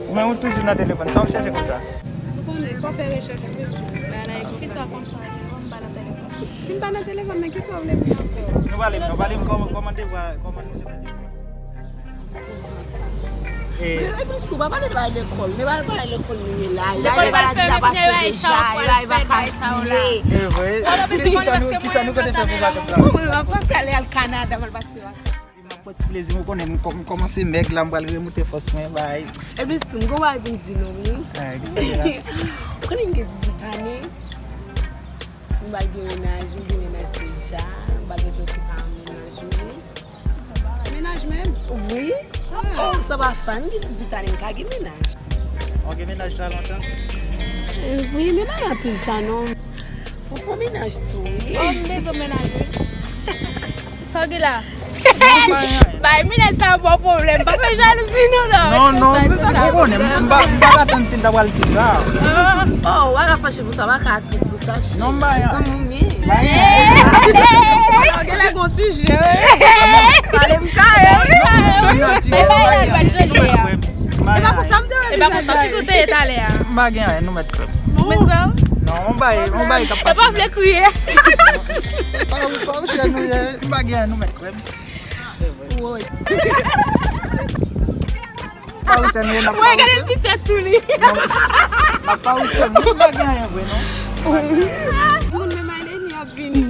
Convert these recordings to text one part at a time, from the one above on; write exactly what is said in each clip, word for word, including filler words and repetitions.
Ou menm ou toujou nan telefòn, sa w chèche konsa? Ou konnen, fò fè rechèch tou. Nan, nan, kisa konsa? Kòm m pa nan telefòn. Si m pa nan telefòn, nan kisa w vle m ye ankò? Nou pale, nou pale, kòman, kòman devwa, kòman nou te pale? E plis ou pa pale de bagay lekòl, men pale bagay lekòl nou ye la. Lekòl pral fèmen, kounye a y ap fè, y ap fè bagay sa yo la. E vre. Kisa nou, kisa nou konte fè pou vakans la? Mwen, mwen panse ale al Kanada, mwen pase vakans. M ap pran ti plezi m, ou konnen m kò-, m kòmanse mèg la, m pral remoute fòs mwen, bay. Epi tou, m gon bagay pou m di nou, wi. Ou konnen m gen dizuit ane, m pral gen mennaj, m gen mennaj deja, m pa bezwen okipe ak mennaj mwen. Mennaj menm? Wi. Oh, sa pa fè, m gen dizuit ane, m ka gen mennaj. Ou gen mennaj la lontan? Wi, men pa anpil tan non. Fò fè mennaj tou, wi. Oh, m bezwen mennaj, wi. Sa w gen la? Bay mennaj sa pa pwoblèm. Pa fè jalouzi non, non. Non, non, ou konnen, m pa, m pa ka tann si l ta pral di sa. Oh, w a ka fache pou sa, w a ka tris pou sa, cheri. Non, m pa zanmi w, men. Ou gen lè gon ti je. Pale m kare, wi. E pa konsa m te wè vizaj la. E pa konsa m te wè talè a. M pa gen anyen, nou mèt kwè m. Ou mèt kwè w? Non, on bay, on bay k ap pase. E pa vle kriye. Pa, pa ou chè nou ye, m pa gen anyen, nou mèt kwè m. Woy. Pa ou chè nou ye, n ap pa ou chè. Woy, gade l pise sou li. N ap pa ou chè, m pa gen anyen vre, non. Moun menm ale ni ap vini.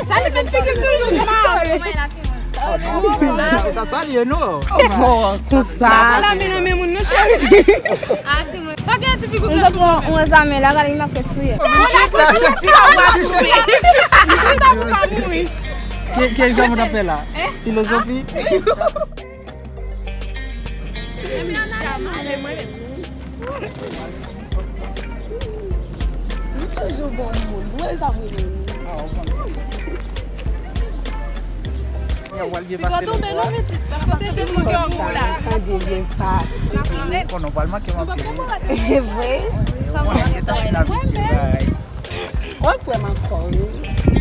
Sa li menm figi toujou di la. Ou ta salye nou. Oh, konsa. Lame nan men moun nou cheri. Ah, timoun. Pa gen ti figi. M sot pran yon egzamen la, gade li m ap fè touye. Ki, ki egzamen w t ap fè la? Filozofi? Nou toujou bon moun. Mwen sa mwen menm. Yo, w al byen pase nan kò a. Tande byen pase. Konnen w pral manke m anpil wi. E vre? Ou konnen, m gentan fin abitye, bay. Ou ap wè m ankò wi.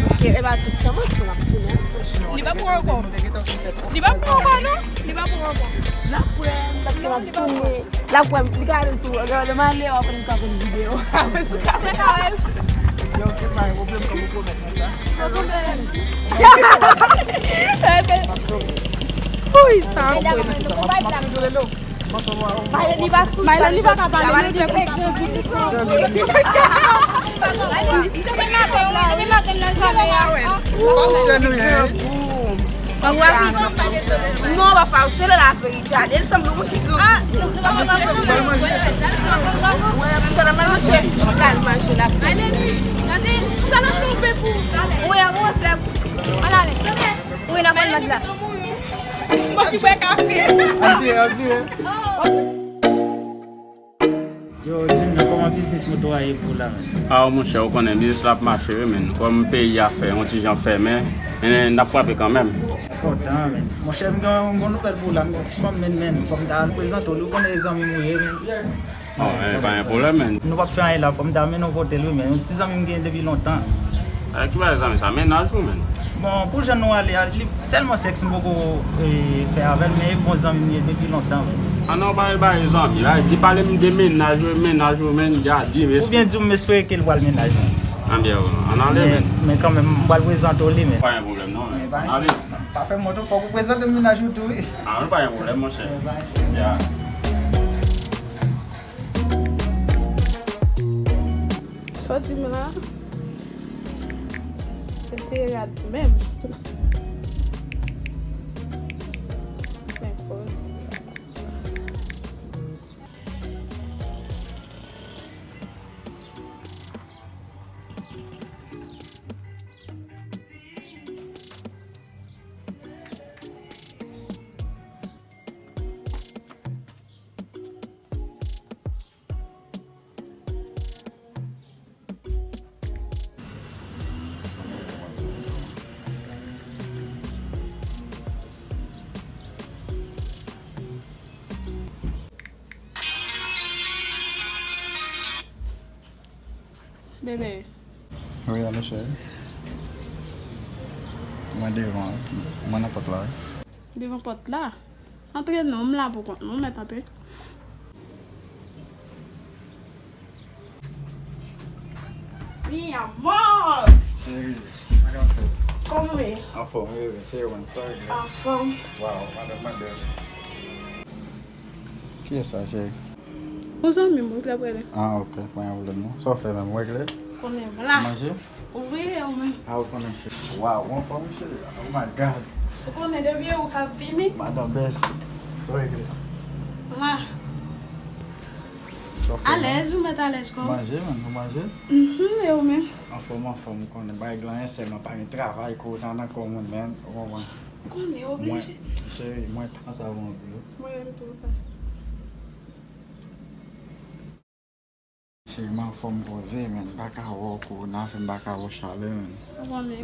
Paske e pa tout tan m ap tounen. Li pa pou ankò. Li pa pou ankò non. Li pa pou ankò. L ap wè m paske m ap tounen. L ap wè m, li ka wè m sou, lè, lè m ale, w ap wè m sou apèl videyo. Apre tou ka fè kawèl. Yo, tout mari, ou vle m kòm ou pwomèt mwen sa? Wi, sa fre. Li pa sou sa. Li pa ka pale, li fè konsa. Depi maten, wi, depi maten, nan zòn nan. Pa ou chè nou ye. Non, pa fache, la verite. Gade, l sanble yon moun ki grangou. Wè, pou sa, nan manje, manje la. Gade, gade, m ta nan chonpe pou. Wi, a bon, flè. Ann ale. Wi, nan konn manje la. Mwen ki bwè kafe. Ap di, ap di. Yo, di m non, kòman biznis moto a ye pou w la, menn? Ah, monchè, ou konnen biznis la ap mache wi, menn. Kòm peyi a fè yon ti jan fèmen, men n ap frape kanmenm. Enpòtan, menn. Monchè, m gen yon bon nouvèl pou w la, m gen yon ti fanm, menn, menn. Fò m ta al prezante w li, ou konnen e zanmi m ou ye, menn. Oh, eh, pa gen pwoblèm, menn. Nou p ap fè anyen la, fò m ta mennen w kote l wi, menn. Yon ti zanmi m gen depi lontan. Eh, ki bagay zanmi sa? Mennaj ou, menn? Bon, pou jan nou ale a, li sèlman sèks m poko, eh, fè avè l, men e bon zanmi m ye depi lontan, wi. Ah non, pa gen bagay zanmi la, di pale m de mennaj ou, mennaj ou, menn, ya, di m. Oubyen di w m espere ke l pral mennaj mwen. Anbyen, ann ale, menn. Men kanmenm, m pral prezante w li, menn. Pa gen pwoblèm, non, menn. Ann ale. Pa fè m wont, fòk ou prezante m mennaj ou tou, wi. Ah, pa gen pwoblèm, monchè. Ya. Sa w di m la? Se te rad menm. Men poz. Bebe. Wi, alo, cheri. Mwen devan, mwen nan pòt la, wi. Devan pòt la? Antre non, m la pou kont mwen, ou mèt antre. Mi amor! Cheri, sa k ap fèt? Kòman w ye? Anfòm, wi, wi, cheri mwen, sa regle. Anfòm. Waw, madanm, madanm. Kiyès sa, cheri? Yon zanmi m, wi, trè prè. Ah, ok, pa gen pwoblèm, non. Sa w fè menm, w regle? Konnen m la. Manje? Wi, ou menm? Ah, ou konnen, cheri. Waw, ou anfòm, cheri? Oh my God. Ou konnen depi ou k ap vini? Madan bèst. Sa w regle? La. Sa w fè, non? Alèz, ou mèt alèz kò w. Manje, menm, ou manje? Mhm, e ou menm? Anfòm, anfòm, ou konnen. Bagay lan, sèlman pa gen travay, kowona nan kò moun, menm, ou konprann? Ou konnen, oblije. Mwen, cheri, mwen, tan sa bon anpil, wi. Mwen menm tou, papa. Cheri, m anfòm poze, men m pa ka wè w, kowona fè m pa ka wè w chalè, men.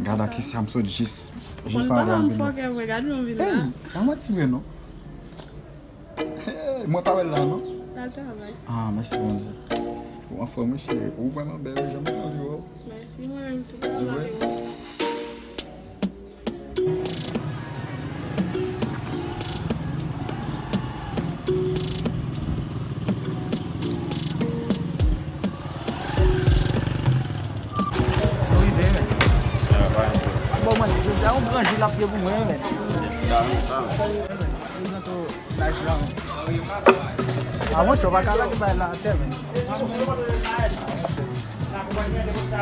Gad a kisa m sot jis, jis anvan m vini. Gad yon vil la. Hey, pa manti vre non. Hey, mwen pa wè l la non. L al travay. Ah, mèsi Bondye. Ou anfòm wi cheri, ou vrèman bèl wi, janm anvi wè w. Mèsi, mwen menm tou. Ou vre? Nou rive, men. Bon, mwen, si jodi a, yon gran jou l ap ye pou mwen, men. Prezante w laj lan. Avan, chò pa ka lage bay la atè, men. Sa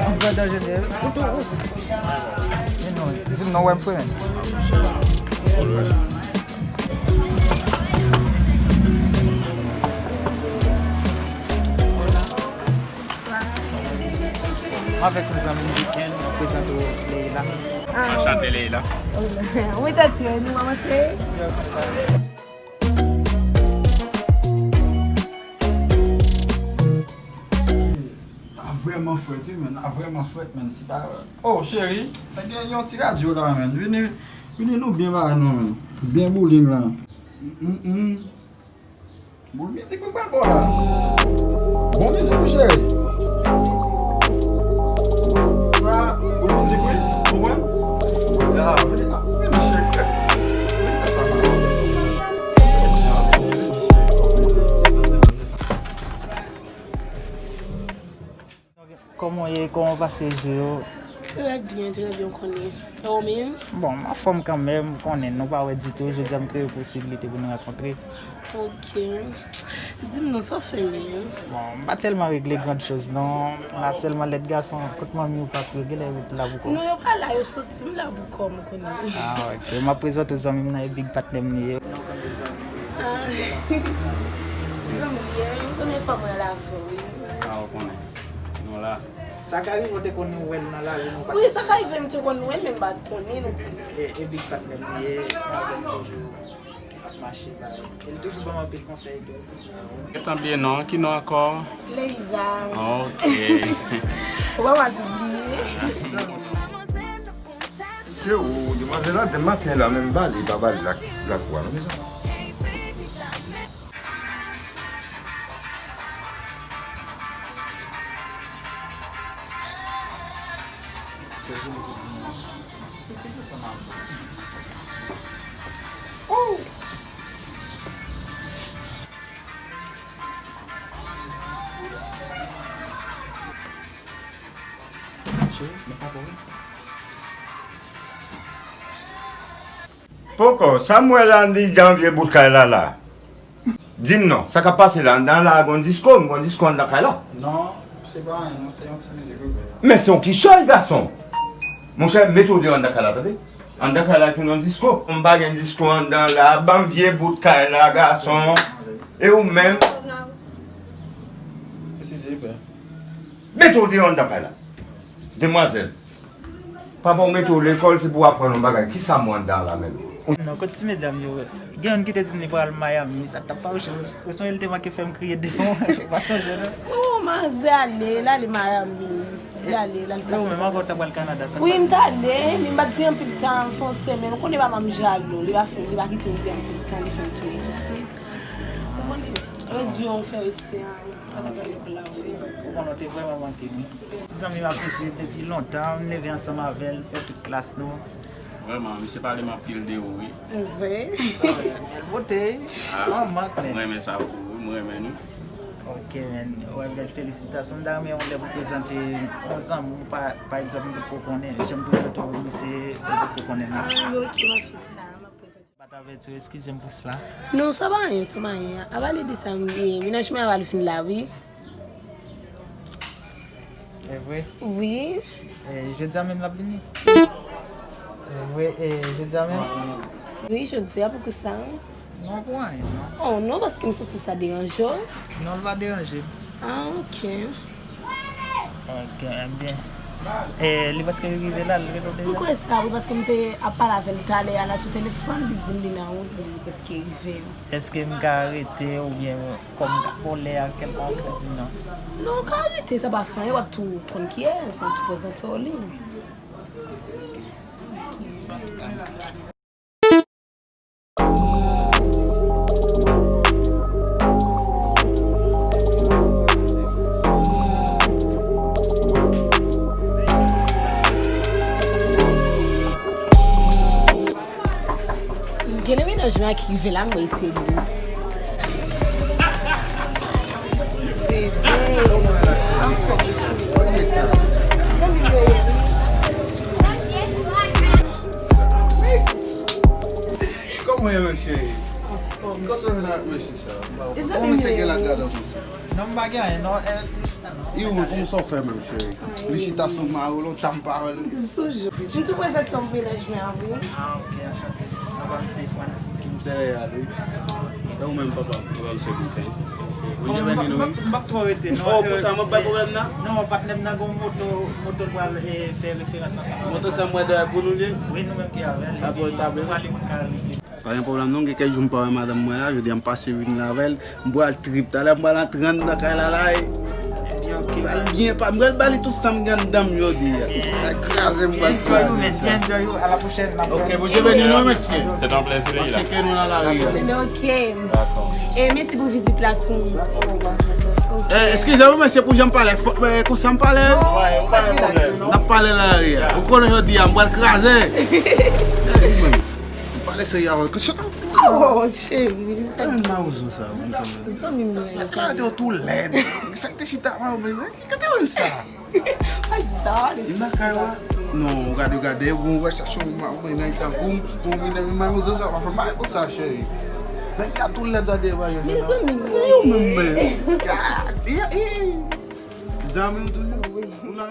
yon gran danje, men. Ou tou, ou. Men non, di m non, wè m fre, men. Avèk mezanmi Weekend, mwen prezante w Leila. Anchante, Leila. Wi, tèt yo, nou antre. A vrèman frèt, wi, men. A vrèman frèt, men. Si pa, oh, cheri, gen yon ti radyo la, men. Vini, vini, nou byen ba nou, men. Byen boulin la. Mm, mm, mm. Boul mizik ou pral ba w la. Bon mizik wi cheri. Sa, boul mizik wi. Ou konprann? Ya, vini la. Vini cheri. Vini fè sa. Kòman w ye? Kòman w pase jou yo? Trè byen, trè byen, ou konnen. E ou menm? Bon, m anfòm kanmenm, ou konnen, nou pa wè ditou. Jodi a m kreye posiblite pou nou rankontre. Ok. Di m non, sa w fè menm? Bon, m pa tèlman regle grand chose non. M la sèlman lèt gason, kot manmi w, papi w, genlè yo la pou kò w. Non, yo pa la, yo soti, m la pou kò m, ou konnen. Ah, ok. M ap prezante w zanmi m nan, e big patnè m li ye. Ah. Zanmi, eh, m konnen fò mwen la fò, wi. Ah, ou konnen. Nou la. Sa ka rive w te konn wè l nan lari, nou pa... Wi, sa ka rive m te konn wè l, men m pa t konnen, nou konnen. E, e big patnè m li ye, avè m toujou ap mache ba yo. E l toujou ban m anpil konsèy tou. Gentan bliye non, ki non ankò? Leila. Ok. Ou pa pral bliye. Se ou, demwazèl la, demen maten la, menm bale, pa bale la, lakou a, non, mezanmi. Poko, sa m wè la, ann di jan vye bout kay la la. Di m non, sa k ap pase la? Anndan la a gon disko, m gon disko anndan kay la. Non, se pa anyen non, se yon ti mizik wi, frè. Men se yon kichòy, gason. Monchè, mete w deyò anndan kay la, tande? Anndan kay la, tounen yon disko. M pa gen disko anndan la, ban m vye bout kay la, gason. E ou menm? Eskize, frè. Mete w deyò anndan kay la. Demwazèl. Papa w mete w lekòl, se pou w aprann yon bagay. Kisa m wè anndan la menm? Non, kot ti medam yo? Gen youn ki te di m li pral Miami, sa t ap fawouche m. Ou sonje l te manke fè m kriye devan w, ou pa sonje non? Oh, manzè ale, l ale Miami. L ale, l al pase. E ou menm ankò, w t ap pral Kanada, sa k pase? Wi, m t ale, men m pa t di anpil tan, m fè yon semèn. Ou konnen papa m jalou, li pa fè, li pa kite m di anpil tan, li fè m tounen tousuit. Ou konnen, rès jou an ou fè isi a. Ou konnen w te vrèman manke m wi. Ti zanmi m apresye depi lontan, m leve ansanm avè l, fè tout klas nou. Vrèman, misye pale m anpil de ou, wi. Vre? Bèl bote, san mank, men. Mwen renmen sa pou ou, wi, mwen renmen nou. Ok, men. Wè, bèl felisitasyon. M ta renmen yon lè pou prezante yon zanmi w, pa, pa egzanp, m potko konnen. Jan m prezante w, misye, ou potko konnen, men. Ah, ok, m ap fè sa, m ap prezante. Pa t avèti w, eskize m pou sa. Non, sa pa anyen, sa pa anyen. A pale de sa, m, e, mennaj mwen a pral fin la, wi. E vre? Wi. E, jodi a menm l ap vini? E vre, e, jodi a menm? Wi, jodi a, poukisa? Non, pou anyen, non. Oh, non, paske m santi sa deranje w. Non, l pa deranje m. Ah, ok. Ok, ebyen. E, li prèske rive la, l rele w deja? M kwè sa, wi, paske m te ap pale avè l talè a la sou telefòn, li di m li nan wout, li prèske rive. Èske m ka rete oubyen kòm m ka vòlè a kèlkonk, di m non? Non, w ka rete, sa pa fè anyen, w ap tou konn kiyès, w ap tou prezante w li. Genlè mennaj mwen a ki rive la, m wè se li. Bebe, anfòm, cheri. Zanmi mwen ye, wi. Kòman w ye, men cheri? Anfòm. Kote w vin ak mesye sa? Kòman mesye gen la gad konsa? Non, m pa gen anyen, non. Iwo, kòman sa w fè menm, cheri? Li chita sou mari w lontan m pa wè l. M tou prezante w mennaj mwen an, wi. Ah, ok, anchante. Papa m se Francis. M se Real, wi. E ou menm, papa m? Papa m se Bouken. Ou Jemeni nou, wi? M p ap twò rete, non. Oh, pou sa, m ap bay pwoblèm nan? Non, patnè m nan gon moto, moto l pral, eh, fè referans ansanm. Moto sa m wè dèyè pou nou li? Wi, nou menm ki avè l. Apre, epi, tabli. Nou prale moun ka rive. Pa gen pwoblèm non, gen kèk jou m pa wè madanm mwen la, jodi a m pase vin la avè l. M pral trip, talè m pral antre anndan kay la la, e. Pral byen pa, m pral ba li tout sa m gen anndan m jodi a. Pral kraze m, pral kraze sa. Enjoy ou, men, enjoy ou, à la prochaine. Ok, Bondye beni nou, mesye. Se yon plèzi, Leila. N ap tcheke nou nan lari a. Ok. Dakò. E mèsi pou vizit la tou. Ok. Eh, eskize m, mesye, pou jan m pale. Fò, eh, konsa m pale. Wè, pa gen pwoblèm. N ap pale nan lari a. Ou konnen jodi a, m pral kraze. Ou pale serye avè l. Oh, cheri. Sa e mawozo sa, wi, kanmenm. Zanmi m, wi. Sa te tou lèd. Sa te chita, wi, men kote w wè sa? Pa di sa, de sou sa. Non, ou gade, ou gade, ou wè chache yon ma-, yon nèg tankou m, pou vin nan mawozo sa, pa fè mal konsa, cheri. Nèg la tou lèd, gade, wè, yo. Men zanmi m, wi. Yo menm, men. Zanmi m toujou. Wi. Ou la,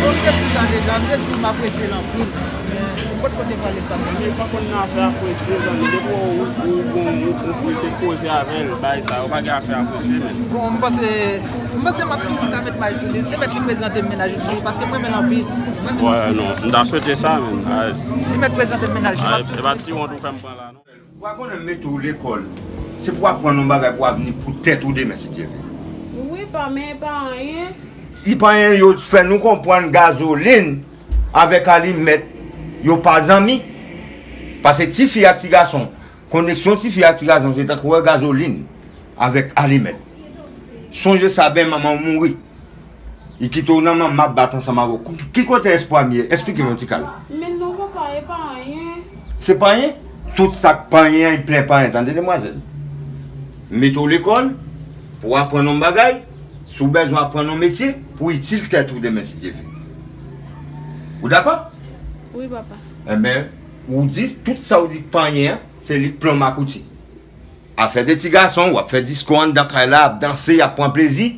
Bon, m te di sa deja, m te di m apresye l anpil. M potko te pale sa. Zanmi, pa konn nan afè apresye, zanmi. Depi w, ou, ou, ou, ou, ou fouye se koze avè l, bay sa, ou pa gen afè apresye, men. Bon, m panse, m panse m ap toujou ka met may sou li. Li mèt li prezante m mennaj li, paske m renmen l anpil. Wè, non, m ta swete sa, men. Li mèt prezante m mennaj li. E pa ti wont ou fè m pran la, non. Ou pa konnen m mete w lekòl, se pou w aprann yon bagay pou avni pou tèt ou demen, si Dye vle. Wi, pa, men e pa anyen. E pa anyen, yo fè nou konprann gazolin avèk alimèt, yo pa zanmi. Paske tifi ak ti gason, koneksyon tifi ak ti gason, se tankou wè gazolin avèk alimèt. Sonje sa, ben manman w mouri. Li kite w nan manman ap bat ansanm avè w. Ki kote espwa m ye? Esplike m yon ti kal. Men non, papa, e pa anyen. Se pa anyen? Tout sa k pa anyen an, li plen pa anyen, tande, demwazèl. M mete w lekòl pou w aprann yon bagay, si w bezwen aprann yon metye, pou w itil tèt ou demen, si Dye vle. Ou dakò? Wi, papa. Enben, ou di, tout sa w di k pa anyen an, se li k plonm ak wouti. Afè de ti gason, w ap fè disko anndan kay la, ap danse, ap pran plezi.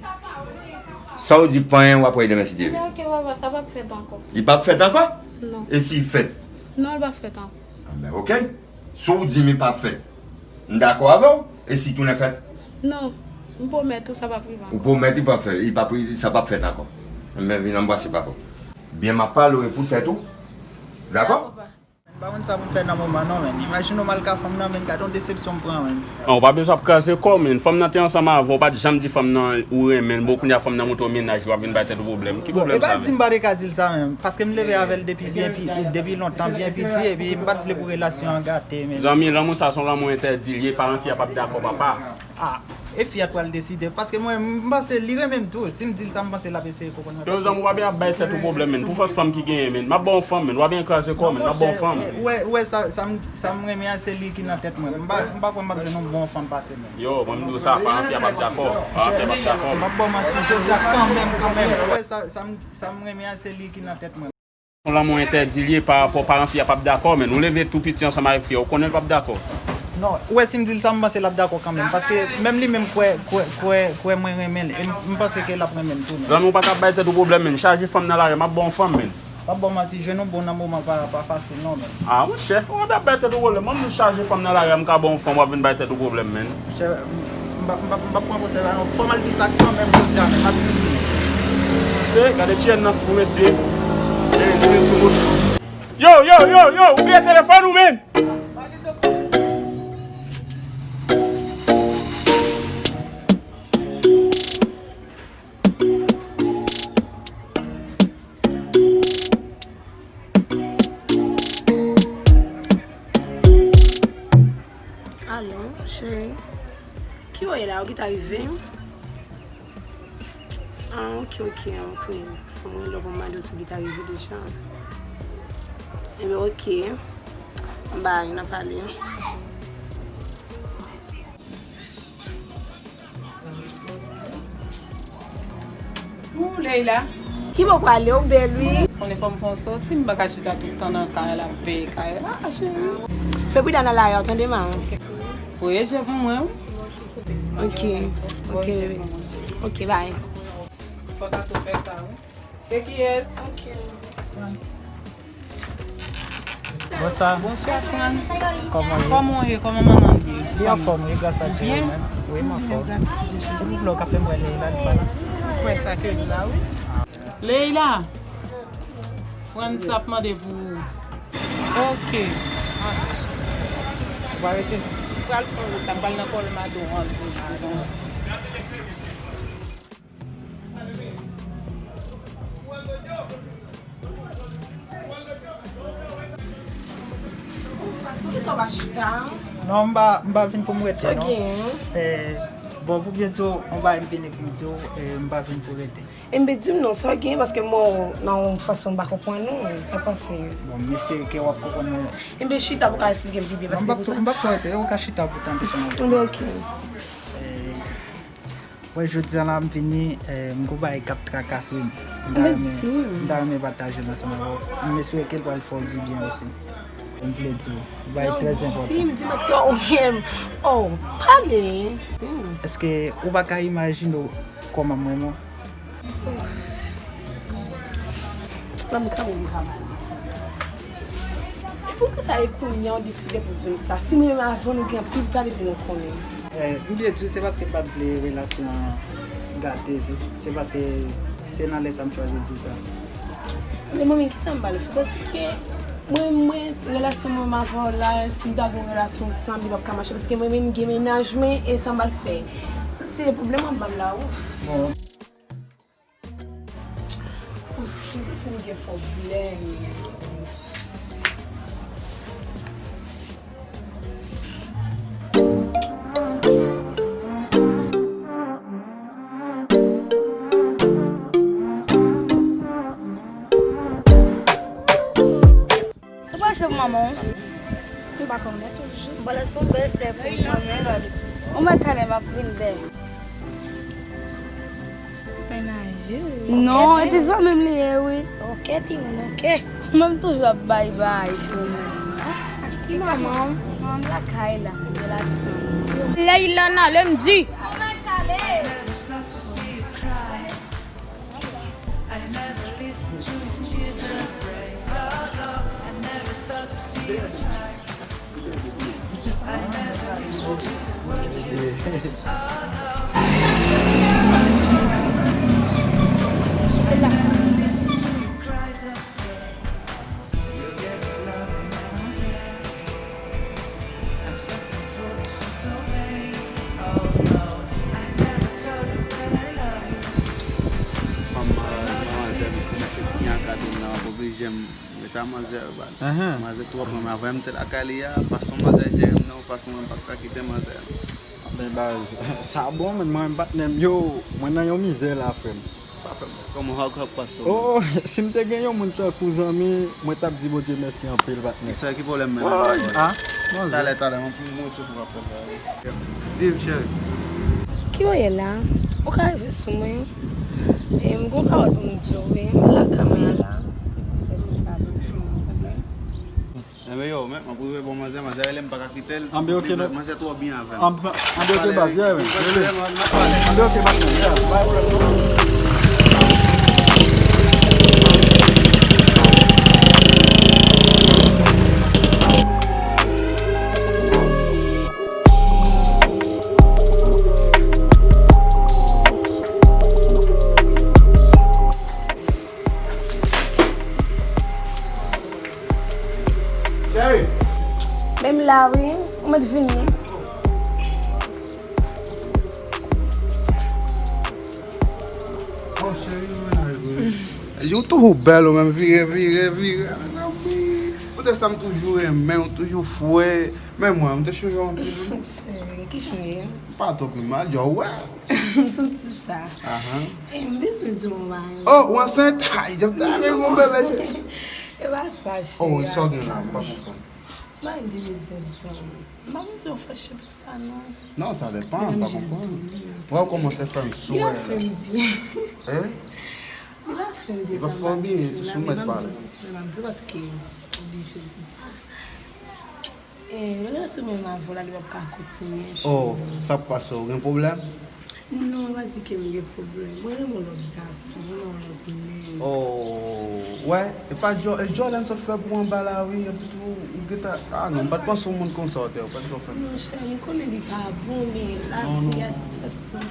Sa w di k pa anyen, w ap wè demen si Dye vle. Ok, papa, sa p ap fèt ankò. Li p ap fèt ankò? Non. E si l fèt? Non, li p ap fèt ankò. Anben, ok. Si w di m li p ap fèt, m dakò avè w. E si l tounen fèt? Non, m pwomèt ou sa p ap rive ankò. Ou pwomèt li p ap fèt, li p ap, sa p ap fèt ankò. Anben, vin anbrase papa w. Byen, m ap pale w e pou tèt ou. Dakò? Dakò, papa. M pa konn sa pou m fè nan moman non, men. Imajine w m al ka fanm nan, men, gade yon desepsyon m pran, men. An, ou pa bezwen ap kraze kò w, men. Fanm nan te ansanm avè w, ou pa t janm di fanm nan ou renmen l, bon, kounye a fanm nan montre w mennaj li, w ap vin bay tèt ou pwoblèm. Ki pwoblèm sa, men? E pa di m pa te ka di l sa, men. Paske m leve avè l depi byen pi, depi lontan, byen piti, epi m pa t vle pou relasyon an gate, men. Zanmi, lanmou sa se yon lanmou entèdi l ye, paran fi a p ap dakò, papa. Ah, E fi a t pral deside, paske mwen, m panse li renmen m tou. Si m di l sa, m panse l ap eseye konprann mwen. Yo, zanmi, w pa byen ap bay tèt ou pwoblèm, menn. Pou fòs fanm ki genyen, menn. M ap ba w fanm, menn. W pa byen kraze kò, menn. M ap ba w fanm. Monchè, eh, ou wè, ou wè sa, sa m, sa m renmen an, se li ki nan tèt mwen. M pa, m pa kwè m ap jwenn yon bon fanm pase, menn. Yo, mwen, m di w sa, paran fi a p ap dakò. Paran fi a p ap dakò. M ap ba w manti, jodi a kanmenm, kanmenm. Ou wè sa, sa m, sa m renmen an, se li ki nan tèt mwen. Yon lanmou entèdi l ye pa rapò paran fi a p ap dakò, menn. Ou leve tou piti ansanm avèk fi a, ou konnen l p ap dakò. Non, ou wè si m di l sa, m panse l ap dakò kanmenm. Paske menm li menm kwè, kwè, kwè, kwè mwen renmen l. E m, m panse ke l ap renmen m tou, menn. Zanmi, ou pa ka bay tèt ou pwoblèm, menn. Chaje fanm nan lari a, m ap ba w fanm, menn. M ap ba w manti, jwenn yon bon nan moman pa, pa fasil, non, menn. Ah, monchè, ou pa bay tèt ou pwoblèm. Mwen, m chaje fanm nan lari a, m ka ba w fanm, w ap vin bay tèt ou pwoblèm, menn. Chè, m, m p ap, m p ap, m p ap pran konsèy la non. Fò m al di sa kanmenm jodi a menm, m ap vin di. Se, gade ti N nan sou mesye. Li, li vin sou moun. Yo, yo, yo, yo, ou bliye telefòn ou, menn! Alo, cheri. Ki bò w ye la? Ou gentan rive? Ah, ok, ok, ok. Fò m rele w pou m mande w si w gentan rive deja. Ebyen, ok. Bye, n a pale. Ou, Leila. Ki bò w prale? Ou bèl, wi. Konnen fò m fè yon sòti, m pa ka chita tout tan nan kay la, ap veye kay la, cheri. Fè pridan nan lari a, w tande, ma? Voye je pou mwen, wi. Ok, ok, bebe. Ok, bye. Fò w ta tou fè sa, wi. Se kiyès? Ok. Bonswa. Bonswa, Frantz. Kòman w ye? Kòman w ye? Kòman manman w ye? Li anfòm, wi, gras a Dye, ou menm? Wi, m anfòm. Silvouplè, ou ka fè m wè Leila, li pa la? Ou kwè sa ke li la, wi. Leila! Frantz ap mande pou ou. Ok. Ou pa rete. M pral fè wout la, m pral nan Colmado antre. Poukisa w pa chita? Non, m pa, m pa vin pou m rete, non. Sa w gen? Eh, bon, pou byen di w, yon bagay m vini pou m di w, eh, m pa vin pou rete. Enben, di m non, sa w gen, paske m wè w nan yon fason m pa konprann ou, sa k pase? Bon, m espere ke w ap konprann mwen. Enben, chita pou w ka esplike m pi byen, paske pou sa. Non, m p ap twò rete, ou ka chita pou w tande sa m ap di. Enben, ok. Eh, Wè, jodi a la, m vini, eh, m gon bagay k ap trakase m. M ta renmen, m ta renmen pataje l ansanm avè w. M espere ke l pral fè w dibyen osi. M vle di w, yon bagay trè enpòtan. Di m, di m, èske w renmen m? Oh, pale. Di m. Èske ou pa ka imajine w kòman m renmen w? Ban m kanmenm travay. E poukisa e kounye a w deside pou w di m sa? Si mwen menm avan nou gen anpil tan depi nou konnen. Eh, m byen di w, se paske m pa t vle relasyon an gate, se, se paske se nan lè sa m chwazi di w sa. Men mwen menm, kisa m pral fè? Paske mwen, mwen, relasyon mwen menm avè w la, si m ta gen yon relasyon ansanm, li p ap ka mache, paske mwen menm, m gen mennaj mwen, e sa m pral fè? Tout se pwoblèm w ap ban m la, ouf. Bon. Ouf, m santi m gen pwoblèm. Ou pa janm manman w? M pa konnen toujou. Bon, lè tou bèl frè pou mwen, men gade. Ou mèt ale, m ap vin dèyè. Menaje w? Non, e ti zanmi m li ye, wi. Ok, timoun, ok. Ou menm toujou ap bay bay sou mwen. Ki manman w? Manman m lakay la, kounye la tann. Leilana, lundi. Ou mèt ale. Ti fanm, manmazèl kòmanse kounya gade m nan, ap oblije m ret a manzè. Manzè twò pran m. Avè m te lakay li a, fason manzè jere m nan, fason mwen pa t ka kite manzè. M ap Men baz, sa bon, men mwen menm patnè m, yo, mwen nan yon mizè la, frè m. Pa fè m pè. Kòman, how can I pass? Oh, si m te gen yon moun tankou zanmi, mwen t ap di Bondye mèsi anpil, patnè. Kisa ki pwoblèm mwen la? Woy, ah, manzè. Talè, talè, mwen, mwen se pou apèl la. Di m, cheri. Ki bò w ye la? Ou ka rive sou mwen? E m gon pawòl pou m di w, wi. M lakay mwen an la. Se pou fè m sa pou m fè m, tande? Enben yo, men, mwen pou rive bon manzè, manzè rele m, m pa ka kite l. Anben, oke, non. Manzè twò byen avè m. Anben, anben, oke, baz, yeah, man. Rele. Anben, oke, patnè, yeah, pa gen pwoblèm, non. Cheri. Men m la wi, ou mèt vini. Oh, cheri, mennaj mwen. Ou toujou bèl ou menm, vire, vire, vire, mezanmi. Poutèt sa m toujou renmen w, toujou fre. Men mwen, m te chanje w anpil wi. Cheri, kijan w ye? M pa twòp mal, jan w wè. M santi sa. Ahan. E m bezwen di w yon bagay. Oh, ou ansent? Ay, jan m ta renmen yon bebe. E pa sa, cheri. Oh, sa w gen la, m pa konprann. M pa di bezwen di w. M pa bezwen w fache pou sa, non. Non, sa depann, m pa konprann. Wè, w kòmanse fè m swè la. Li pa fè m byen. Hein? Li pa fè m byen, sa m pa di w la, men m ap di w, men m ap di w paske m oblije di sa. E, relasyon mwen avè w la, li p ap ka kontinye, cheri. Oh, sa k pase, w gen pwoblèm? Non, m pa di ke m gen pwoblèm. Mwen renmen yon lòt gason, mwen renmen yon lòt nèg. Oh, wè, e pa djòl, e djòl m sot fè pou anba la, wi, epi tou, ou gentan, ah non, m pa t panse yon moun konsa w te, ou pa t dwe fè m sa. Non, cheri, m konnen li pa bon, men lavi a, sitiyasyon.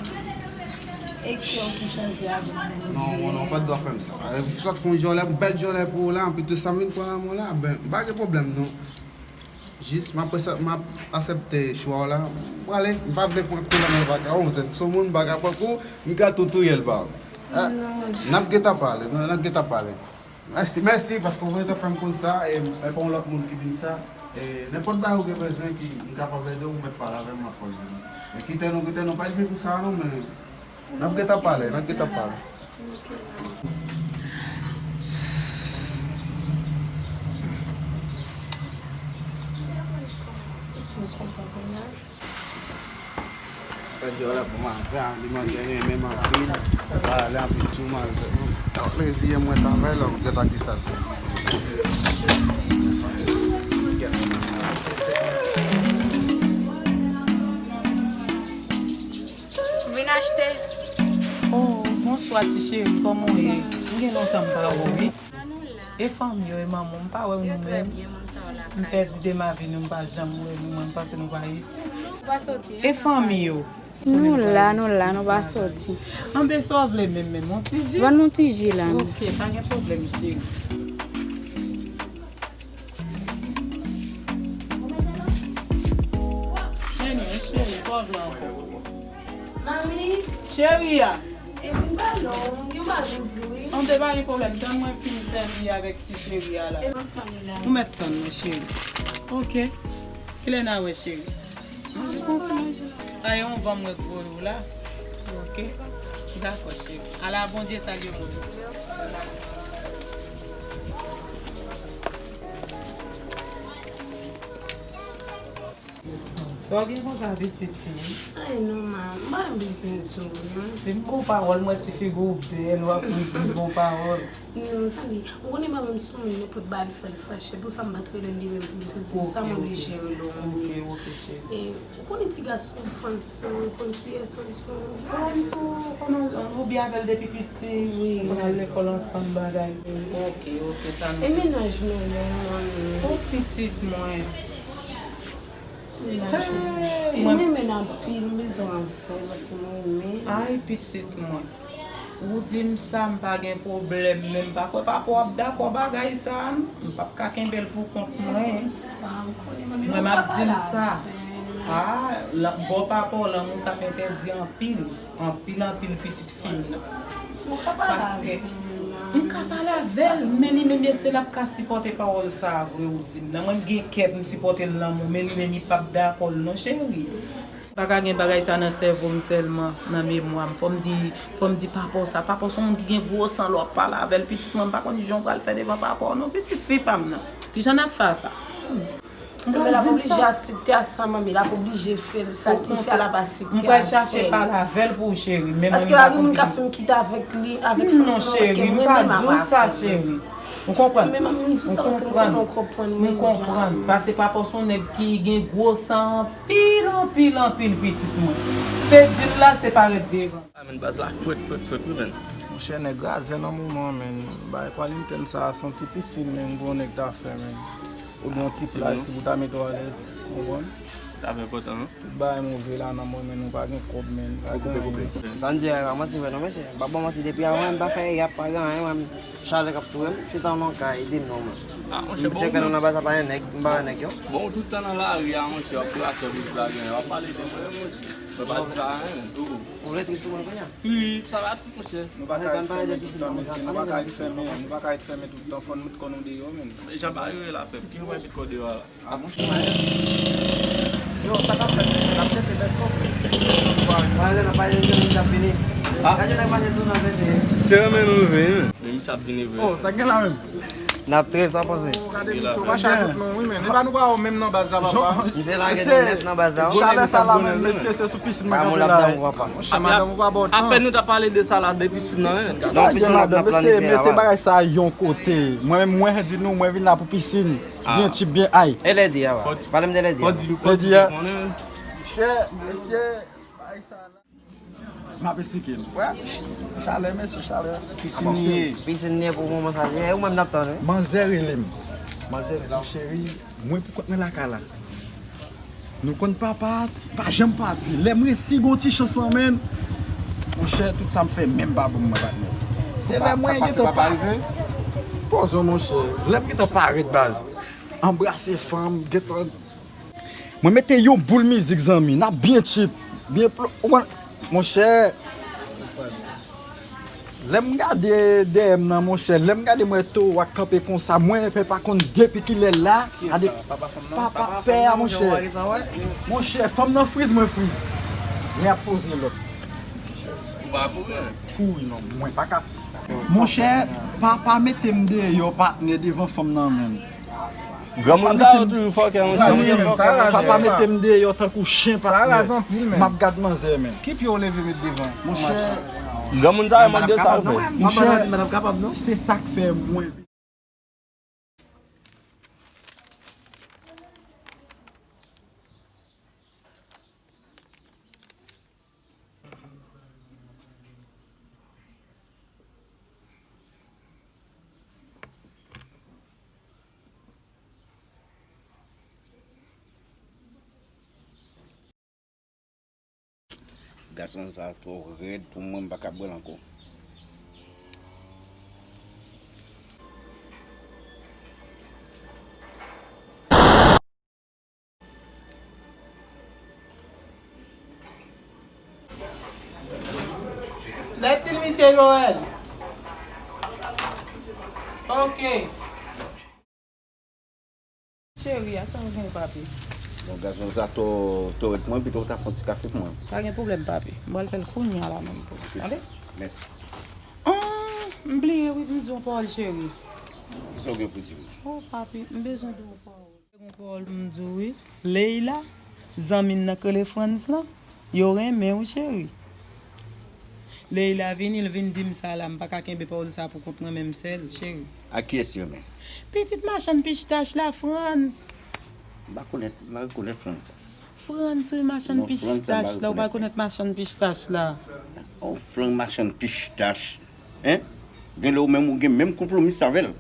E kè w ki chwazi avè m. Non, non, non, ou pa t dwe fè m sa. E, sot fè yon djòlè, yon bèl djòlè pou ou la, epi tou sa m vin pran lanmou la, ben, pa gen pwoblèm, non. Jis, m ap, m ap aksepte chwa w la. M prale, m pa vle pran kou nan men vagabon, ou tande, se yon moun vagabon kou, m ka tou touye l ba ou. Eh, n ap gentan pale, n ap gentan pale. Mèsi, mèsi, paske ou gentan fè m konn sa, e, e pa yon lòt moun ki di m sa. E nenpòt bagay ou gen bezwen, ki, m kapab ede w, ou mèt pale avè m, m ap fè w jwenn. Men kite nou, kite nou, pa epi pou sa non, men n ap gentan pale, n ap gentan pale. Santi m kontan kounye a. Fè djòlè pou manzè, di manzè renmen m anpil. Pale anpil sou manzè. Sa plezi mwen travay la, ou gentan ki sa. Vin achte. Oh, bonswa ti cheri, kòman w ye? M gen lontan m pa wè w, wi. E fanmi yo, e manman w, m pa wè w nou menm. M pèdi de ma vi nou, m pa janm wè nou, mwen m panse nou pa isit. E fanmi yo. Nou la, nou la, nou pa soti. Anben sa w vle menm, menm yon ti ji? Vann m yon ti ji la, non. Ok, pa gen pwoblèm, cheri. Cheri, cheri, sa w vle ankò? Manmi. Cheri a. E vin pale w, gen bagay pou di wi. An, te pa gen pwoblèm, tann mwen fin sèvi avèk ti cheri a la. E m ap tann li la. Ou mèt tann mwen, cheri. Ok. Kilè n a wè, cheri? Manje konsa. A, e yon van mwen k voye w la. Ok. Dakò, cheri. Ala Bondye, salye Bondye. Sa w gen konsa, pitit fi? Ay non, ma, m pa bezwen di w, non. Di m bon pawòl, m wè ti figi w bèl, w ap vin di m bon pawòl. Non, tande, ou konnen manman m sou moun, nenpòt bagay li fè, li fache. Pou sa m pa t rele l li menm pou m te di l sa, m oblije rele w. Ok, ok, cheri. E, ou konnen ti gason fanm, ou konn kiyès fanm sou. Fanm sou, konnen ou byen avè l depi piti. Wi. Ou al lekòl ansanm bagay. Ok, ok, sa nou. E mennaj nou, non, non. O pitit mwen. Mennaj mwen. Hey, mwen renmen l anpil, m bezwen avè l paske mwen renmen l. Ay, pitit mwen. Ou di m sa, m pa gen pwoblèm, men m pa kwè papa w ap dakò bagay sa a, non. M p ap ka kenbe l pou kont mwen. Mwen, m ap di l sa. A, bò papa w, lanmou sa ap entèdi anpil, anpil, anpil pitit fi m nan. Paske m ka pale avè l, men li menm, èske l ap ka sipòte pawòl sa a vre ou di m nan? Mwen, m gen kè pou m sipòte l lanmou, men li menm, li p ap dakò l non, cheri. Pa ka gen bagay sa nan sèvo m sèlman, nan memwa m. Fò m di, fò m di papa w sa. Papa w se yon moun ki gen gwo san, lè w ap pale avè l, pitit mwen, m pa konn jan w pral fè devan papa w non, pitit fi pa m nan. Kijan n ap fè a sa? M pral di l sa. L ap oblije asepte a sa, manmi. L ap oblije fè l sa l te fè a, l ap asepte a fè l. M pral chache pale avè l pou ou, cheri. Men mwen, m pa konn kijan. Paske pa gen moun k ap fè m kite avèk li, avèk fanm nan, paske mwen menm avè fanm nan. Ou konprann? Mwen menm, m di w sa paske m konnen w konprann mwen. M konprann. Paske papa w se yon nèg ki gen gwo san anpil, anpil, anpil, pitit mwen. Se di l la, se parèt devan. Ah, men baz la frèt, frèt, frèt, wi, men. Monchè, nèg razè nan moman, men. Bay Palinten sa, se yon ti pisin, men, gwo nèg ta fè, men. Ou gen yon ti plaj pou ou ta mete w alèz, ou konprann? Sa fè enpòtan, non? Tout bagay move la nan mwen, men nou pa gen kòb, men. Pa gen anyen. Sa n di a, e pa manti vre non, mesye. M pa ba w manti, depi avan, m pa fè, y ap pa gen anyen, mwen. Chalè k ap touye m, chita nan kay, ede m non, mwen. Ah, monchè, m tcheke nou nan baz la, pa gen nèg, m pa wè nèg yo. Bon, ou tout tan nan lari a, monchè, w ap krache bouch la, gen, w ap pale de mwen, monchè. Mwen pa di sa anyen, tou. Ou vle trip sou mwen kounye a? Trip, sa va trip, monchè. Nou pa ka ret fèmen tout tan, mesye. Nou pa ka ret fèmen, nou pa ka ret fèmen tout tan, fò nou met kò nou deyò, men. Jan bagay yo ye la, frè m, ki nou met kò deyò a la? Ah, monchè. Yo, sa k ap fèt, mesye? N ap tete bèsto. Malè nan pale de moun k ap vini. Ah. Gade nèg mache sou nan vèse. Se renmen nou vini, men. Men misye ap vini vre. Oh, sa k gen la menm? N ap trip, sa w panse? Oh, gade misye, w pa chay tout non, wi, men. E pa nou pa wè w menm nan baz la, papa. Misye lage nou nèt nan baz la, wi. Chalè sa la menm, mesye, se sou pisin mwen kanpe la. Monchè, madanm ou pa ba w tan. Apèn nou t ap pale de sa la, de pisin nan, en. Non, pisin nan ap nan planifye la, mete bagay sa yon kote. Mwen menm, mwen di nou, mwen vin la pou pisin. Byen tchip, byen ay. E lèdi a, wa? Pale m de lèdi a. Lèdi a. Chè, mesye, bay sa la. M ap esplike nou. Wè, chalè, mesye, chalè. Pisin li ye. Pisin li ye pou moman sa. E ou menm n ap tann, wi. Manzè rele m. Manzè di m, cheri, mwen pou kont mwen lakay la. Nou konn papa, pa janm pati. Lè m resi gon ti chans lan, men. Monchè, tout sa m fè, menm pa bon mwen, patnè. Se lè mwen gentan pa. Poze w, monchè. Lè m gentan parèt, baz. Anbrase fanm, gentan. Mwen mete yon boul mizik, zanmi. N ap byen tchip. Byen plo-, ou konn, monchè. Lè m gade dèyè m nan, monchè, lè m gade m wè towo a k kanpe konsa, mwen menm pa konn depi kilè l la. Gade papa pè a, monchè. Monchè, fanm nan friz, mwen friz. Lè y ap poze lòt. Ou pa kouri, non? Kouri non, mwen pa ka. Monchè, papa mete m deyò, patnè, devan fanm nan menm. Granmoun sa yo toujou fòkè, monchè. Papa mete m deyò tankou chen, patnè. M ap gad manzè, men. Ki pye w leve met devan? Monchè. Granmoun sa yo mank de sa yo fè. Monchè, se sa k fè mwen. Gason sa twò rèd pou mwen, m pa ka bwè l ankò. Lètil misye Joel. Ok. Cheri, a sa w gen, papi? Bon, gason sa twò, twò rèd pou mwen, pito w ta fè yon ti kafe pou mwen. Pa gen pwoblèm, papi. M pral fè l kounye a la menm pou ou. Tande? Mèsi. Ah, m bliye wi, m di yon pawòl, cheri. Kisa w gen pou di m? Oh, papi, m bezwen di yon pawòl. Yon pawòl pou m di w wi. Leila, zanmi n nan k rele Frantz lan, yo renmen w, cheri. Leila vini, l vin di m sa la, m pa ka kenbe pawòl sa pou kont mwen menm sèl, cheri. A kiyès yo renmen? Pitit machann pistach la, Frantz. M pa konèt, m pa rekonèt Frantz sa. Frantz, wi, machann pistach la, ou pa konèt machann pistach la? On flank machann pistach. Hein? Gen lè ou menm ou gen menm konpwomis avè l.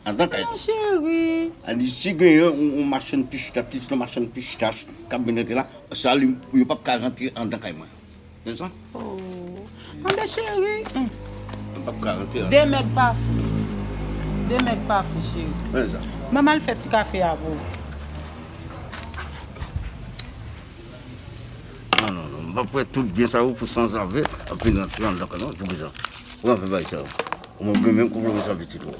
Andan kay. Non, cheri. A di si gen yon, yon, yon machann pistach, ti yon machann pistach k ap vin rantre la, sa li, yo p ap ka rantre andan kay mwen. Se sa? Oh. Anben cheri. Hmm. Yo p ap ka rantre andan. De mèg pa fou. De mèg pa fou, cheri. Men sa. Manman al fè ti kafe a pou ou. Non, non, non. M p ap fè tout byen sa yo pou sanzave ap vin rantre andan kay non, pou kisa? Ou ap fè bagay sa yo. Ou menm gen menm konpwomis avè pitit ou.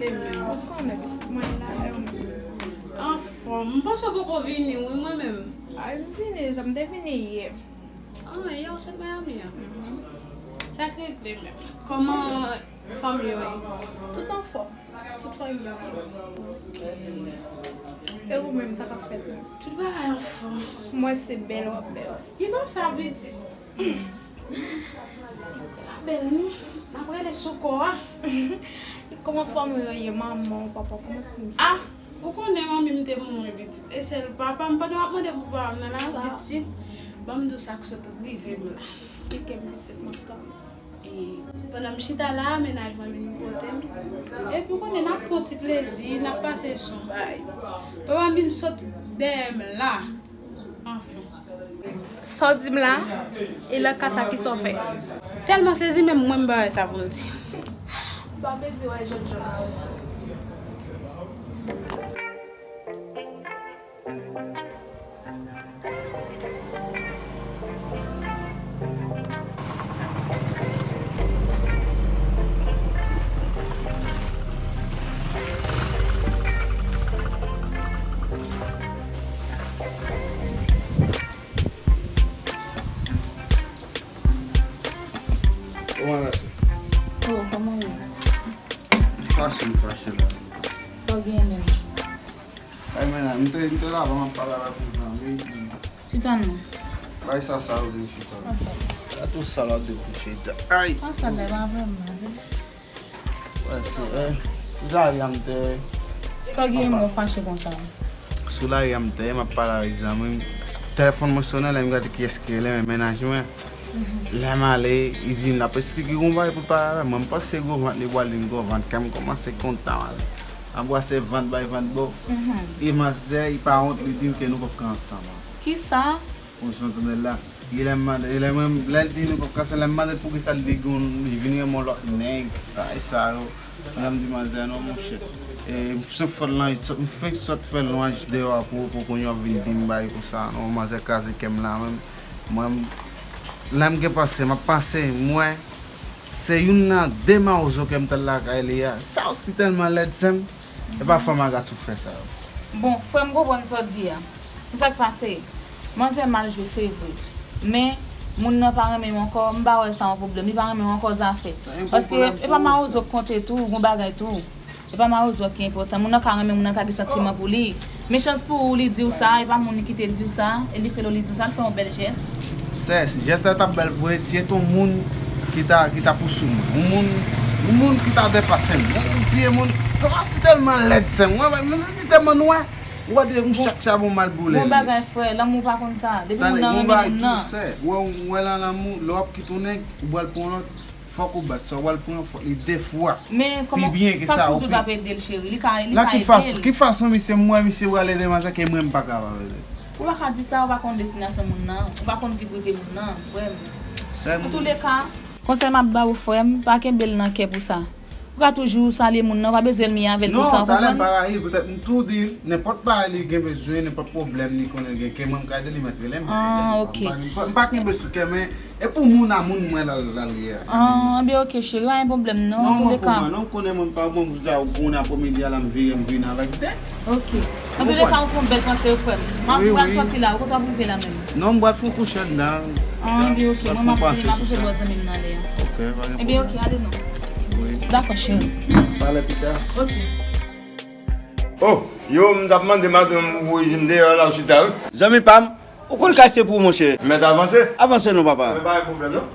Ou konnen pitit mwen la, e ou menm? Anfòm, m panse w poko vini, wi, mwen menm. Ay, m vini, jan m te vini yè. Ah, yè ou sot Miami a? Sa k regle menm? Kòman fanmi yo ye? Tout anfòm. Tout fanmi yo byen. Ok. E ou menm, sa k ap fèt menm? Tout bagay anfòm. Mwen se bèl w ap bèl. Ki bò sa pitit? Li pa bèl non. M ap rele sou kò a. Kòman fanmi yo ye, manman w, papa w, kòman tout moun sa? Ah, ou konnen manmi m te mouri pitit. E sèl papa m, pandan w ap mande pou papa m nan la, pitit, ban m di w sa k sot rive m la. Eksplike m pitit, m ap tann. E pandan m chita la, mennaj mwen vin kote m. Epi w konnen n ap pran ti plezi, n ap pase son bay. Papa m vin sot dèyè m la. Anfen. Sa w di m la, e nan ka sa ki sa w fè? Tèlman sezi, menm mwen m pa wè sa pou m di. M pa bezwen wè jènjan la osi. Kòman la, sè? Oh, kòman w ye? M fache, m fache la. Sa w genyen menm? Ay, men, m te, m te lave, m ap pale avèk yon zanmi. Chita non. Bay sa, sa, ou di m chita. Sa tou sa la de pou chita. Ay! Sa la, e pa vrèman, vre. Wè, se, eh, sou lari a m te. Sa w genyen, mwen fache konsa? Sou lari a m te, m ap pale avèk zanmi m. Telefòn mwen sonnen, lè m gade kiyès ki rele, men mennaj mwen. Lè m ale, li di m l ap esplike yon bagay pou l pale avè m. Mwen, m panse gwo vant li pral vin gwo vant, kè m kòmanse kontan. M ap brase vant bay vant bo. E manzè, li pa wont, li di m ke nou p ap ka ansanm. Kisa? Ou janm tande l la. E lè m mande, e lè mwen, lè l di nou p ap ka ansanm, lè m mande l poukisa l di gon, li vin renmen yon lòt nèg, bagay sa yo. Lè m di manzè non, monchè. E, se fòt lan, m fenk sot fè lwanj deyò a pou, pou kounye a w vin di m bagay konsa, non, manzè kraze kè m la menm. Mwen, lè m gen panse, m ap panse, m wè, se youn nan de mawozo ke m t al lakay li a. Sa osi tèlman lèd, sè m. E pa fanm ak gason k fè sa yo. Bon, frè m konprann sa w di a. Men sa k pase? Manzè mal jwe, se vre. Men, moun nan pa renmen m ankò, m pa wè sa yon pwoblèm. Li pa renmen m ankò, zafè. Paske e pa mawozo k konte tou, gon bagay tou. E pa mawozo a ki enpòtan. Moun nan ka renmen, moun nan ka gen santiman pou li. Men chans pou ou, li di w sa, e pa moun ki te di w sa, e li k rele w, li di w sa, l fè yon bèl jès. Sè, si jès la t ap bèl vre, si se t yon moun ki ta, ki ta pouse m, yon moun, yon moun ki ta depase m, yon vye moun, sa si tèlman lèd, sè m, mwen, mwen, si tèlman nwè, ou wè de m chak chabon mal boule. Bon bagay, frè, lanmou pa konn sa. Depi moun nan renmen moun nan. Sè, ou wè, ou wè lan lanmou, lè w ap kite yon nèg, ou pral pran yon lòt. Fòk ou bat sa, w al pran fòt li de fwa. Men kòman, pi byen ke sa, sa pou ou di w p ap ede l, cheri? Li ka, li ka ede l. Nan ki fason? Ki fason misye, m wè misye pral ede manzè ke mwen m pa kapab ede? Ou pa ka di sa, ou pa konn destinasyon moun nan, ou pa konn vi prive moun nan, frè m. Sè m. Antouleka, konsèy m ap ba ou, frè m, pa kenbe l nan kè pou sa. Ou ka toujou salye moun nan, ou pa bezwen l, mi avè l pou sa, ou konprann? Non, talè m pa rayi l, petèt m tou di l, nenpòt bagay li gen bezwen, nenpòt pwoblèm li konnen l gen, ke mwen m ka ede li, mèt rele m. Ah, ok. M pa, m pa, m pa kenbe l sou kè, men e pou moun a moun mwen l al, l al ye a. Ah, enben ok, cheri, pa gen pwoblèm non, antouleka. Non, mwen pou mwen, non, m konnen mwen pa bon pou sa, ou konnen aprèmidi a la m vire, m vin avèk de. Ok. Antouleka, ou fè yon bèl panse, frè m. M ap, m pral sòti la, ou kote w ap rive la menm? Non, m pral fè yon kouche anndan. Ah, enben ok, mwen m ap, m ap rive bò zanmi m nan ale a. Ok, pa gen pwoblèm. Enben ok, ale non. Wi. Dakò, cheri. Pale pita. Ok. Oh, yo, m t ap mande madanm ou pou vin deyò la, ou chita, wi. Zanmi pa m, ou konn kay se pou ou, monchè. Mèt avanse. Avanse non, papa. Men pa gen pwoblèm, non.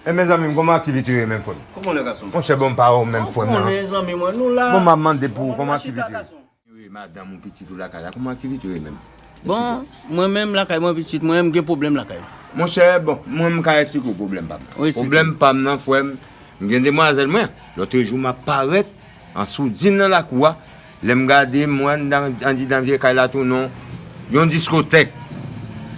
E mezanmi, kòman aktivite yo ye menm, frè m? Kòman w ye, gason? Monchè, bon, m pa wè w menm, frè m, non. Ou konnen, zanmi mwen, nou la. Bon, m ap mande pou ou, kòman aktivite yo ye? Wi, madanm ou, pitit ou lakay la, kòman aktivite yo ye menm? Bon, mwen menm lakay mwen, pitit mwen, m gen pwoblèm lakay. Monchè, bon, mwen m ka eksplike w pwoblèm pa m nan. Wi, eksplike. Pwoblèm pa m nan, frè m, m gen demwazèl mwen. Lòtrejou, m ap parèt an soudin nan lakou a. Lè m gade, m wè anndan, andidan vye kay la tounen yon diskotèk.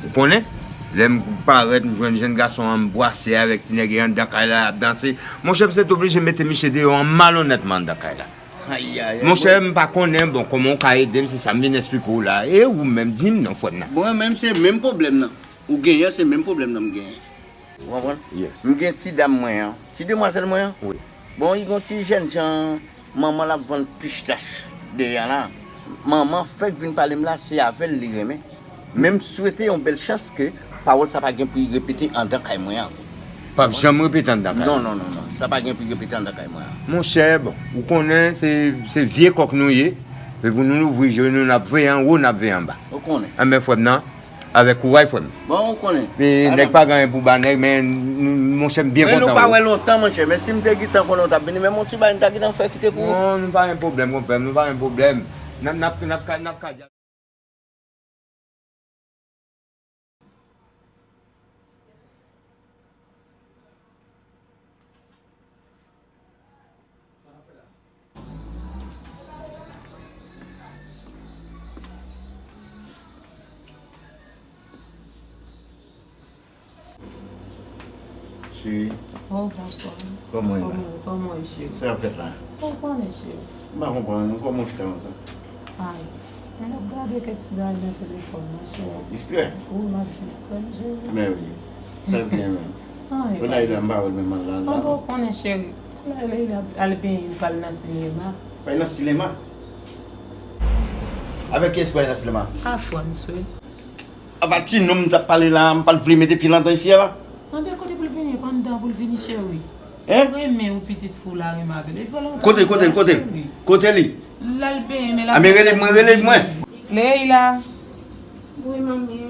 Ou konnen? Lè m parèt, m jwenn jèn gason an, m bwase avèk ti nèg yo anndan kay la, y ap danse. Monchè, m sètoblije mete misye deyò an malonètman anndan kay la. Ayayay. Monchè, m pa konnen, bon, kòman w ka ede m, se sa m vin eksplike w la. E ou menm, di m non, frè m nan. Bon, mwen menm, se menm pwoblèm nan. Ou genyen, se menm pwoblèm nan m genyen. Ou konprann? Yeah. M gen ti dam mwen an, ti demwazèl mwen an. Wi. Bon, li gon ti jènjan, manman l ap vann pistach dèyè la. Manman fèk vin pale m la, se avè l li renmen. Men m swete yon bèl chans ke pawòl sa pa gen pou li repete anndan kay mwen an. P ap janm repete anndan kay. Non, non, non, non. Sa pa gen pou li repete anndan kay mwen an. Monchè, bon, ou konnen se, se vye kòk nou ye. Se pou nou louvri je nou, n ap veye anwo, n ap veye anba. Ou konnen. Anben, frè m nan, avèk kouraj, frè m. Bon, ou konnen. Men nèg pa gen anyen pou ba nèg, men nou, monchè, m byen kontan. Men nou pa wè lontan, monchè. Men si m te gentan konnen w t ap vini, men yon ti bagay m ta gentan fè kite pou ou. Non, nou pa gen pwoblèm, konpè m, nou pa gen pwoblèm. N ap, n ap, n ap ka, n ap ka di. Cheri. Oh, bonswa. Kòman w ye la? Kòman, kòman w ye, cheri? Sa w ap fè la? Ou konnen, cheri. M pa konprann, kòman w chita konsa? Ay, men m ap gade kèk ti bagay nan telefòn nan, cheri. Distrè? Wi, m ap distrè m, cheri. Men wi, sa byen menm. Ay, kounye a la, m pa wè l menm la, la. Bon, ou konnen, cheri. Kounye a la, li al benyen, li pral nan sinema. Pral nan sinema? Avèk kiyès pral nan sinema? A Frans, wi. Apa ti nonm m t ap pale la, m pa t vle mete pye l anndan isi a la? Anben kote pou l vini, pa anndan pou l vini, cheri. Hein? Ou renmen ou pitit fi w la renmen avè l. Li fè lontan. Kote, kote l, kote l? Kote li? L al benyen, men l ap... A, men rele mwen, rele mwen. Leila. Wi, manmi.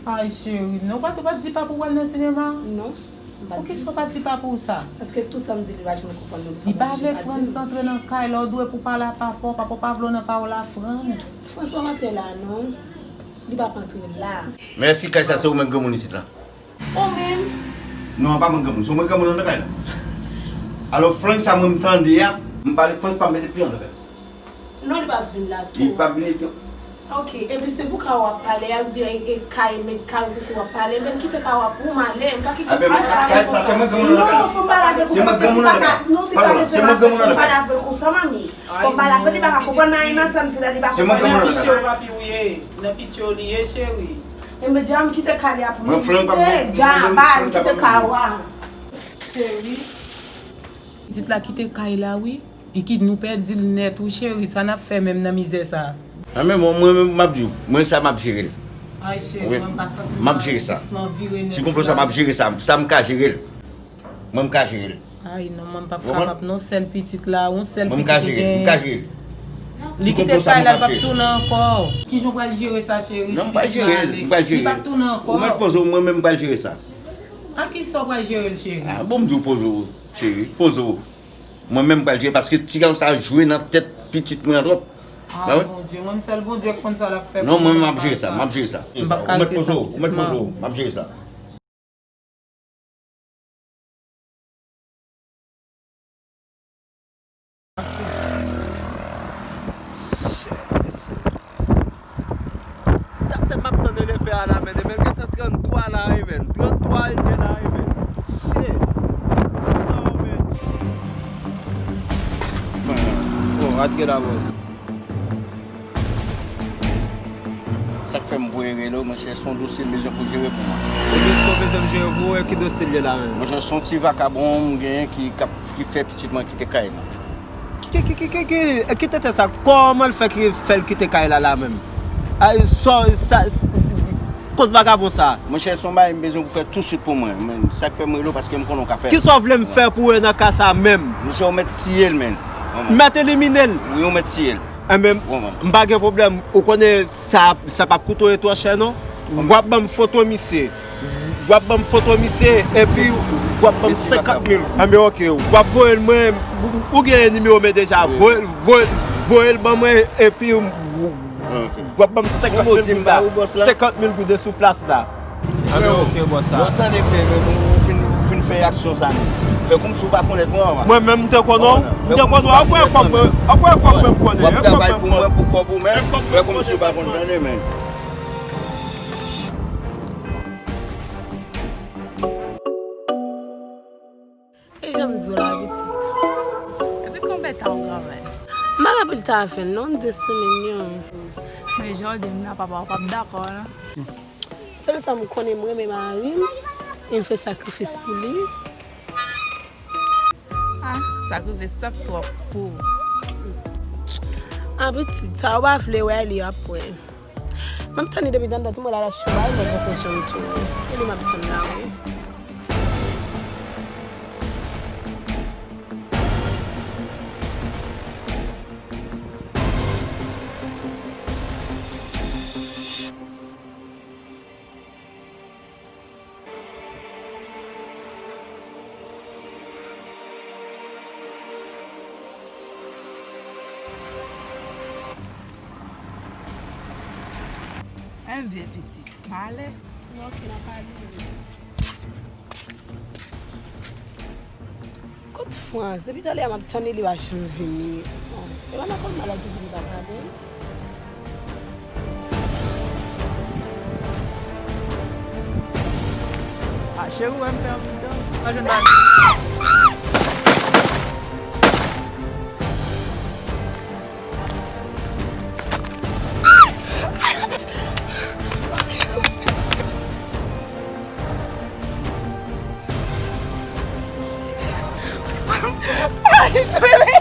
Ay, cheri, non, ou pa t, ou pa t di papa w al nan sinema? Non. Poukisa w pa t di papa w sa? Paske tout sa m di li pa janm konprann, non, li pa vle Frantz antre nan kay la, ou dwe pou pale a papa w, papa w pa vle w nan kay la, Frantz. Frantz p ap antre la, non. Li p ap antre la. Men èske kay sa se ou menm granmoun isit la? Ou menm? Non, pa mwen granmoun, se ou menm granmoun nan kay la. Alò, flank sa mwen m tande a, m pale Frantz pa mete pye nan kay la. Non, li p ap vin la tou. Li p ap vin tou. Ok, epi se pou kay w ap pale, y ap di, e, e, kay, men kay ou se, se w ap pale, men kite kay w ap ou m ale, m ka kite kay la. Kay sa, se mwen granmoun nan kay la. Non, fò m pale avè l konsa, se mwen granmoun nan kay la. Non, se pa bezwen, fò m pale avè l konsa, manmi. Fò m pale avè l, li pa ka konprann nan sa m di la, li pa konprann. Nan pitye w papi ou ye, nan pitye w li ye, cheri. Enben, dja m kite kay la pou li, kite, dja, ba, m kite kay la. Cheri. Pitit la kite kay la, wi. Li kit nou pèdi l nèt wi cheri, sa n ap fè menm nan mizè sa? A men mwen, mwen menm m ap di w, mwen sa m ap jere l. Ay cheri, mwen m pa santi m pa pitit mwen vire nèt. Ti konplo sa m ap jere sa, sa m ka jere l. Mwen m ka jere l. Ay non, mwen m p ap kapab non, sèl pitit la, yon sèl pitit ou genyen. Mwen m ka jere l, m ka jere l. Li kite kay la, li p ap tounen ankò. Kijan w pral jere sa cheri? Non, m pral jere l, m pral jere l. Li p ap tounen ankò. Ou mèt poze w, mwen menm m pral jere sa. A kisa w pral jere l cheri? A bon, m di w poze w cheri, poze w. Mwen menm m pral jere paske ti gason sa jwe nan tèt pitit mwen an twòp. Ah, Bondye, mwen sèl Bondye k konn sa l ap fè pou mwen. Non, mwen m ap jere sa, m ap jere sa. M p ap ka kite sa pitit mwen. Ou mèt poze w, ou mèt poze w, m ap jere sa. Sa tèt m ap tann lepè a la, men, men l gentan tranntwa la, wi, men. Tranntwa l gen la, wi, men. Shit. Sa w, men. Bon, at gen la, bòs. Sa k fè m voye rele w, monchè, se yon dosye m bezwen pou jere pou mwen. E dosye w bezwen m jere pou ou, e ki dosye l ye la, menm? Monchè, se yon ti vakabon m genyen ki, k ap, ki fè pitit mwen kite kay la. Ki, ki, ki, ki, ki, e ki tenten sa? Kòman l fè ki fè l kite kay la, la menm? Ay, sò, sa, s-, kot vakabon sa? Monchè, se yon bagay m bezwen pou fè tousuit pou mwen. Men, sa k fè m rele w, paske m konnen w ka fè. Kisa w vle m fè pou ou nan ka sa menm? Monchè, w mèt tiye l, men. Mèt elimine l? Wi, w mèt tiye l. Enben, m pa gen pwoblèm. Ou konnen sa, sa p ap koute w twò chè, non. W ap ban m foto misye. W ap ban m foto misye, epi w ap ban m senkant mil. Enben, ok. W ap voye l mwen, ou, ou genyen nimewo m deja. Voye, voye, voye l ban mwen, epi w, w ap ban m senkant mil goud la. Senkant mil goud sou plas la. Freo, lè w tande ke ou fin, ou fin fè aksyon sa menm, fè kòmsi ou pa konnen mwen anvan. Mwen menm, m te konnen w. M te konnen w. Anpwen kòb mwen, anpwen kòb mwen, m konnen. W ap travay pou mwen, pou kòb ou menm, fè kòmsi ou pa konn tande, men. E jan m di w la, pitit. Epi konbyen tan ou travay? M pa gen anpil tan avè l non, de semèn yon. Men jan w di m nan, papa w p ap dakò non. Sèl sa m konnen, m renmen mari m, e m fè sakrifis pou li. Ah, sa k rive sa k twòp pou ou. Ah, pitit, sa ou pa vle wè li apre. M ap tann li depi tandan, tou mwen la, la chou bay, mwen poko janm tounen. E li m ap tann la, wi. Enben, pitit, pale. Ok, n a pale. Kot Frans? Depi talè a m ap tann li, li pa janm vini. Bon, e pa nan kòl maladi vin pa pale. Ah, cheri, ou wè m fè anpil dan. Pa jwenn bagay. Ay, bebe.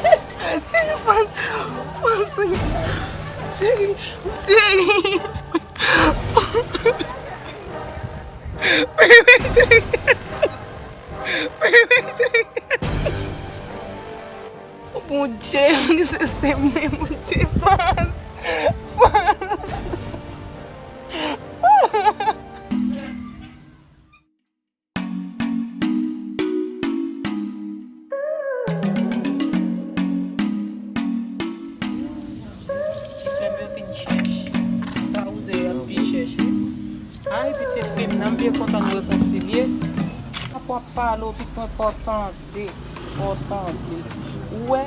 Cheri, Frans, Frans, cheri, cheri. Bebe, cheri. Bebe, cheri. Bondye, se, se mwen, Bondye, Frans, Frans. Ti frè m yo fin chèch. Sa wouze yo ap pi chèch, wi. Ay, pitit fi m nan, m byen kontan nou rekonsilye. Papa w ap pale w, pitit mwen, fò w tande, fò w tande. Ou wè,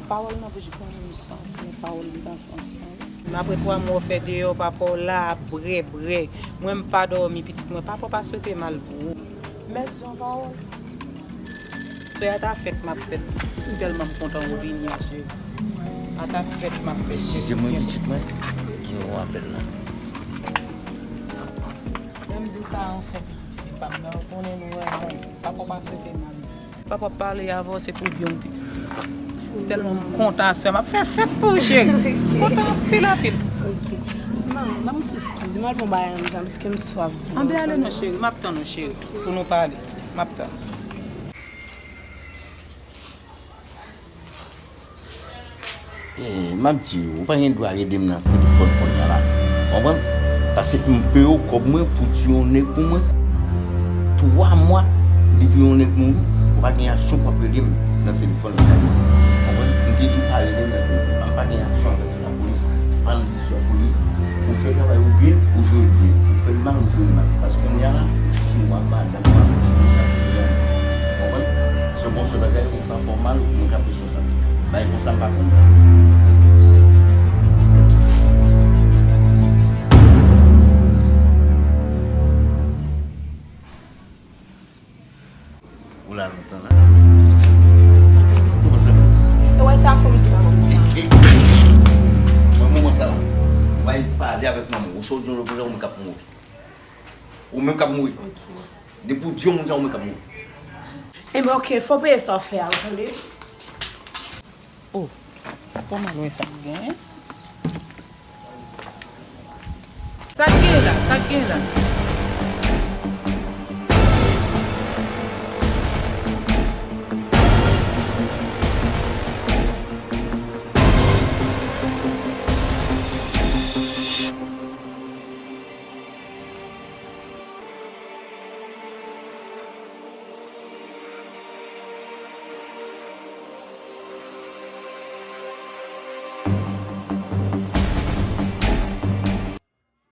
pawòl nan bouch granmoun santi, men pawòl li pa santi anyen. Men apre twa mwa w fè deyò, papa w la ap brè, brè. Mwen, m pa dòmi, pitit mwen. Papa w pa swete mal pou ou. Mèt di yon pawòl. Frè, a ta fèt m ap fè, si tèlman m kontan ou vini a, cheri. A ta fèt m ap fè. Eskize mwen, pitit mwen, gen yon apèl la. Lè m di w sa anfen, pitit fi pa m nan, ou konnen nou renmen. Papa w pa swete mal. Papa w ap pale avè w, se pou byen w, pitit. Si tèlman m kontan aswè, m ap fè fèt pou ou, cheri. Kontan anpil, anpil. Ok. Manman, ban m ti eskize, m al pran bagay anndan, paske m swaf. Anben ale non, cheri, m ap tann ou, cheri, pou nou pale. M ap tann. Eh, m ap di w, ou pa gen dwa rele m nan telefòn konnya la. Konprann? Paske m peye w kòb mwen pou ti yon nèg pou mwen. Twa mwa depi yon nèg mouri, ou pa gen aksyon pou w ap rele m nan telefòn lakay mwen. Konprann? M te di w pa rele m nan telefòn. M pa gen aksyon avèk lapolis. Pa nan kesyon polis. Ou fè travay ou byen, ou jwe l byen. Ou fè l mal, ou jwe l mal. Paske konnya la, si w ap madanm ou ap ti moun ap fè l mal. Konprann? Se yon sèl bagay, ou fè fò mal, ou ka presyon sa. Bay konsa m pa konn. Ou la lontan la. Kòman sa pase? Ou wè sa fò m di manman m sa. Mwen moman sa la. Ou pa pale avèk manman. Ou sot yon lòt kote ou menm k ap mouri. Ou menm k ap mouri. Ok. Depi w di yon moun sa ou menm k ap mouri. Enben ok, fò w peye sa w fè a, ou tande? Oh, kòman lwen sa k genyen? Sa k genyen la? Sa k genyen la?